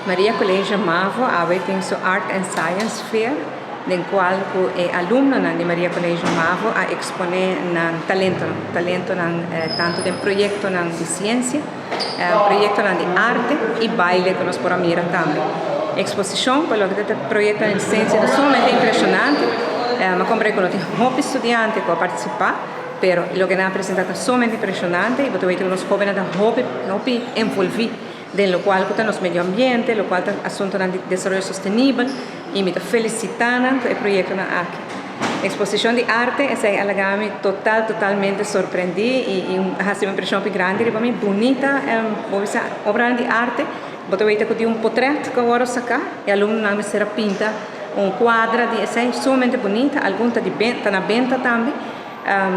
Maria College Mavo awe tin su Art and Science Fair, den cual cu e alumnonan di Maria College Mavo a expone nan talentonan, talentonan tanto den proyectonan di ciencia, proyectonan di arte y baile cu nos por a mira tambe. Exposicion pa loke ta proyectonan di ciencia ta sumamente impresionante. Mi a compra cu no tin hopi studiante cu a participa, pero loke nan a presenta ta sumamente impresionante y bo ta weten cu nos hobennan ta hopi hopi envolvi den locual cu ta nos medio ambiente, locual ta asuntonan di desaroyo sostenibel y mi ta felicita nan cu e proyectonan aki. Exposicion di arte, esey a laga mi total totalmente sorprendi y a haci un impresion hopi grandi riba mi. Bunita bo bisa obranan di arte, bo ta weten cu tin un potret cu a worde saca, e alumnonan mester a pinta un cuadra di esey sumamente bunita, algun ta di ta na benta tambe.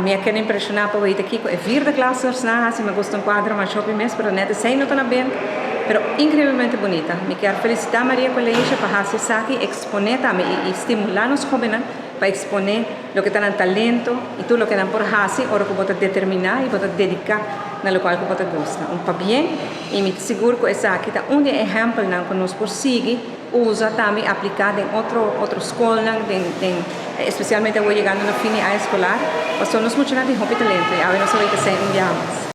Mi a keda impresioná pa weten kiko e vierde klasers nan a hasi. Mi a gusta un kuadro masha hopi mes, pero net esei no ta na benta. Pero inkreiblemente bunita. Mi kier felisitá Maria Colegio pa hasi esaki, eksponé tambe i stimulá nos hóbennan pa eksponé loke ta nan talento i tur loke nan por hasi ora ku bo ta determiná i bo ta dediká na lokual ku bo ta gusta. Un pabien i mi ta sigur ku esaki ta un di e ehèmpelnan ku nos por sigui usa tambe i apliká den otro otro skolnan den den espesialmente awor yegando na fin di aña eskolar pasobra nos muchanan tin hopi talento i awe nos a weten esei un biaha mas.